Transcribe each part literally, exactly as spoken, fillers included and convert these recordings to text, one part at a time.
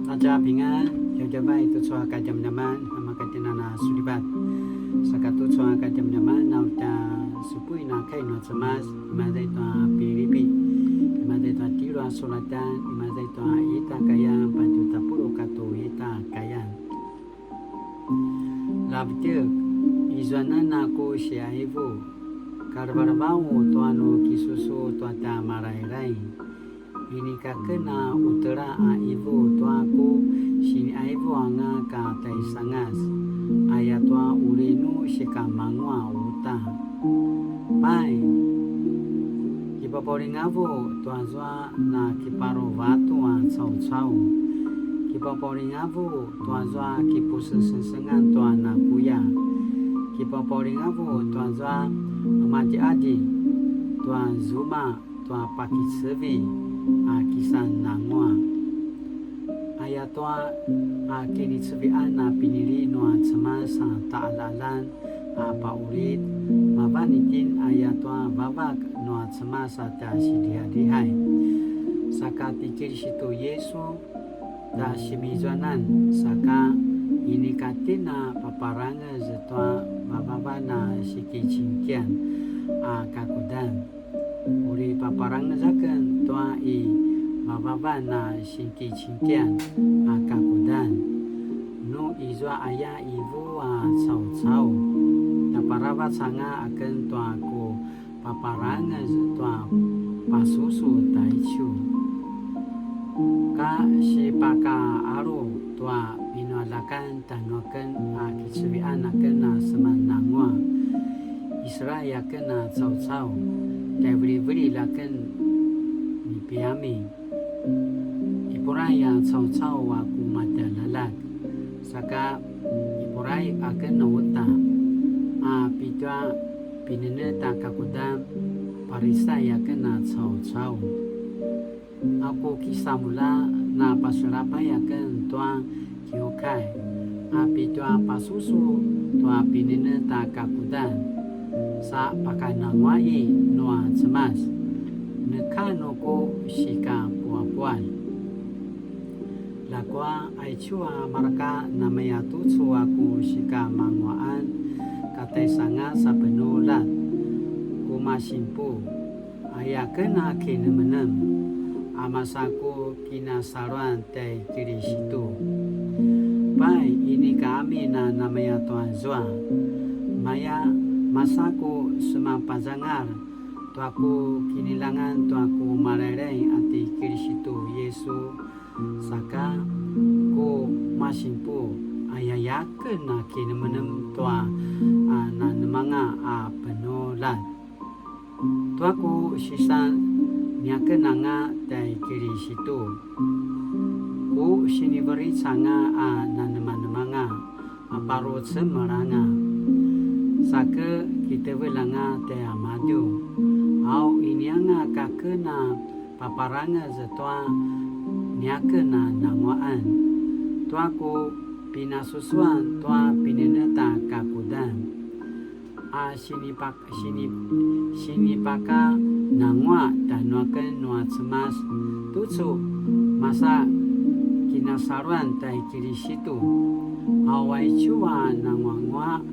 大家平安, djavadjavai tucu a kadjamadjaman, a makatjinan a sulivat. Saka tucu a kadjamadjaman, na uri tja supuin a kai nua Cemas, imaza i tua Pilipi, imaza i tua tjelu a sulatan, imaza i tua ita kayan, patje tapuluq katua ita kayan. Lavdek, izuanan a ku siaivu, kalevalevau tua nu kisusu tua tja Malailai. Inika ken a utela a ivu tua ku siniaivu anga ka taisangas, ayatua uri nu sikamanguaq uta. Pai, kipapaulingavu tuazua na kiparuvatu a caucau. Kipapaulingavu tuazua kipusengsengsengan tua nakuya. Kipapaulingavu tuazua matiadi tua zuma tua pakicevi a kisan nanguaq. Ayatua a kinicevian a pinili nua Cemas a taqaljaqaljan a paulit, mavan itjen ayatua vavak nua Cemas a tja sidihadihai. Saka ti Kiristu Yesu tja simizuanan, saka inika tjen a paparangez tua vavavan a sikicingkian a kakudan. Uri paparangez aken tua i vavavan a sikicingkian a kakudan. Nu izua aya ivu a caucau, tjaparavac anga aken tua ku paparangez tua pasusu taicu. Ka sipakaalu tua pinualjakan tanuaken a kicevian aken a seman nanguaq. Israil aken a caucau, tjaivilivililj aken ni Piami. Ipurai a caucau a ku matjaljaljak, saka ipurai aken uta, a pitua pinenet a kakudan Parisai aken a caucau. A ku kisamulja na paselapay aken tua kiukai, a pitua pasusu tua pinenet a kakudan, sa pakananguaqi nua Cemas, neka nu ku sikapuapuan. Ljakua aicu a mareka namaya tucu a ku sikamanguaqan, kataisangas a penuljat, ku masimpu, aya ken a kinemenem, a masa ku kinasaluan tjai Kiristu. Pai, inika amin a namaya tuazua. Maya, masa ku semanpazangal tua ku kinilangan tua ku Malailai a ti Kiristu Yesu, saka ku masimpu, aya aken a kinemenem tua a nanemanga a penuljat. Tua ku sisan niaken anga tjai Kiristu, ku siniveric anga a nanemanemanga a parucemel anga. Sake kitevelj anga tjaimadju, au inianga kaken a paparangez tua niaken a nanguaqan, tua ku pinasusuan tua pinenet a kakudan, a sinipak-, sini-, sinipakananguaq tanuaken nua Cemas tucu masa kinasaluan tjai Kiristu. Au aicu a nanguanguaq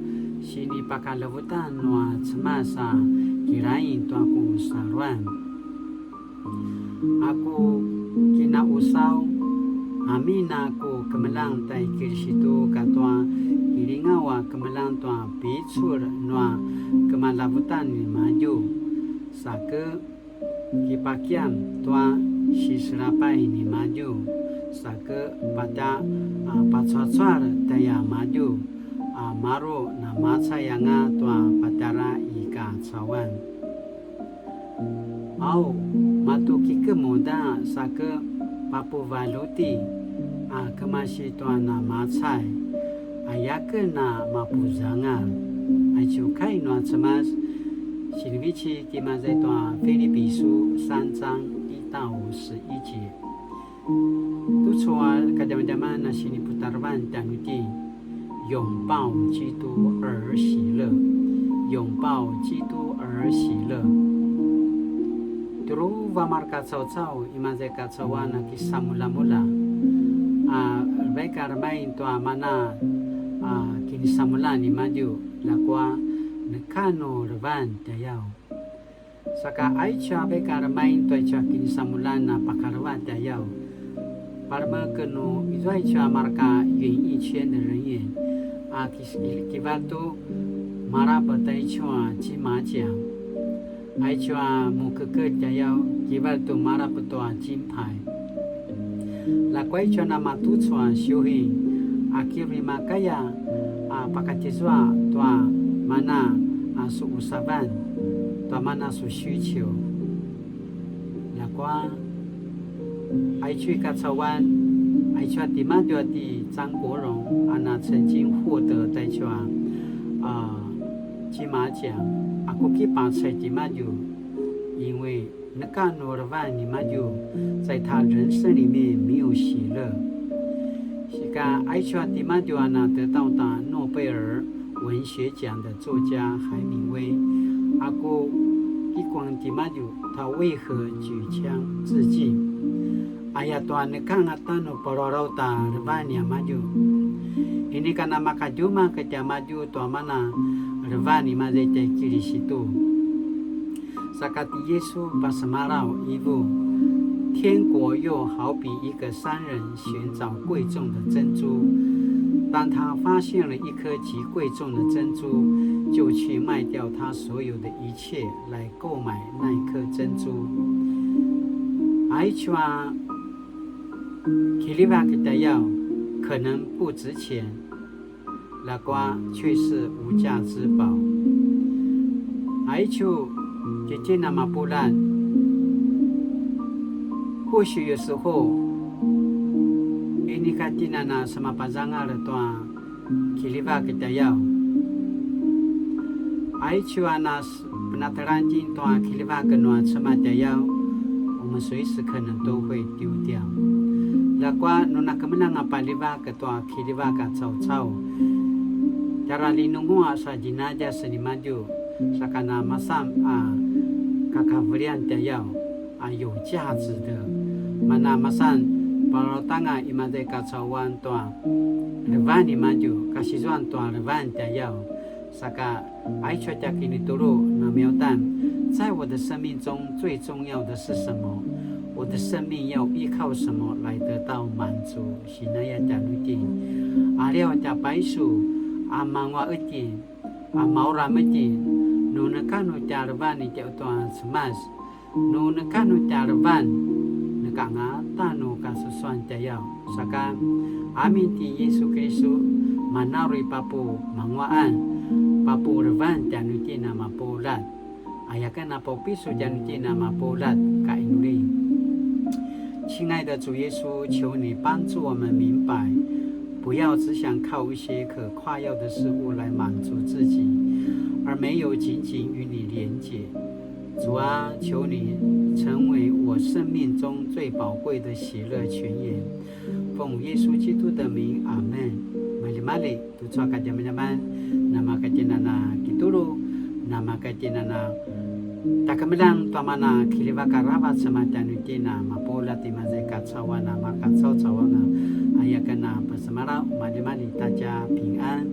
sinipakalevutan nua Cemas a kirain tua ku saluan. A ku kinausaw, amin a ku kemeljang tjai Kiristu katua ilingaw a kemeljang tua picul nua kemalavutan nimadju. Sake kipakiam tua siselapay nimadju, sake patja a pacuacual tjaimadju, a maru namacay anga tua patjara i kacauan. Au, matu kikemuda sake papuvaluti a kemasi tua namacay, aya aken a mapuzangal. Aicu kai nua Cemas, sinivecik imaza i tua Filipi 書三章一到十一節. Tucu a kadjamadjaman a siniputarevan tjanuitjen, 擁抱基督而喜樂, 擁抱基督而喜樂. Tjuruvu a mareka caucau imaza i kacauan a kisamuljamulja, a remain tua mana a kinisamulja nimadju, ljakua neka nu levan tjayaw. Saka aicu a vaik a remain tua aicu a kinisamuljan a pakaleva tjayaw. Palemeken nu izua aicu a mareka 演艺圈的人员 a kis-, kivalju tu malap taicu a 金马獎. Aicu a mukeke tjayaw kivalju tu malap tua 金牌. Ljakua aicu a namatucu a siuhing a kiri makaya a pakatizua tua mana a su usavan, tua mana su 需求. Ljakua aicu i kacauan, aicu a timadju a ti 张国荣 a na 曾经获得 taicu a 金马獎 a ku kipacay timadju, 因为 neka nu levan nimadju, 在他人生里面没有喜乐。Sika aicu a timadju a na 得到 ta 诺贝尔文学奖的作家海明威, a ku kikuang timadju, 他为何举枪自尽? Aya tua neka nga tanu palualau ta levan niamadju. Inika na makadjumak tiamadju tua mana levan imaza i tjai Kilisitu. Saka ti Yisu pasemalaw ivu, 天国又好比一个商人寻找贵重的珍珠。当他发现了一颗极贵重的珍珠，就去卖掉他所有的一切来购买那颗珍珠。Aicu a kilivak tjayaw 可能不值钱， ljakua 却是无价之宝。Aicu tjitjen a mapuljat, 或许有时候 inika tjen a na semapazangal tua kilivak tjayaw. Aicu a na s-, penatelanjin tua kilivak nua Cemas tjayaw, 我们随时可能都会丢掉。 Ljakua nu na kemeljang a palivak tua kilivak a caucau, tjara linungua sa djinadjas nimadju, saka na masan a kakavelian tjayaw a 有价值的. Mana masan palalautanga imaza i kacauan tua levan nimadju, kasizuan tua levan tjayaw. Saka aicu a tja kinitulu, na miautan, 在我的生命中最重要的是什么？我的生命要依靠什么来得到满足？ Sinaya tjanuitjen. Aliaw tja paisu, a manguaq itjen, a mauram itjen, nu neka nu tja levan i tjai tua Cemas, nu neka nu tja levan, neka angata nu kasusuan tjayaw. Saka, amin ti Yisu Kiristu, manu uri papumanguaqan, papulevan tjanuitjen a mapuljat. Aya ken a paupicul tjanuitjen a mapuljat, ka inuli. 亲爱的主耶稣，求你帮助我们明白，不要只想靠一些可夸耀的事物来满足自己，而没有紧紧与你连结。主啊，求你成为我生命中最宝贵的喜乐泉源。奉耶稣基督的名，阿们。Malimali. Tucu a kadjamadjaman, namakatjinana kitulu, namakatjinana takemeljang tua mana kilivak aravac a matjanuitjen a mapuljat imaza i kacauan a mareka caucau anga. Aya ken a pasemalaw, malimali ta tja pingan.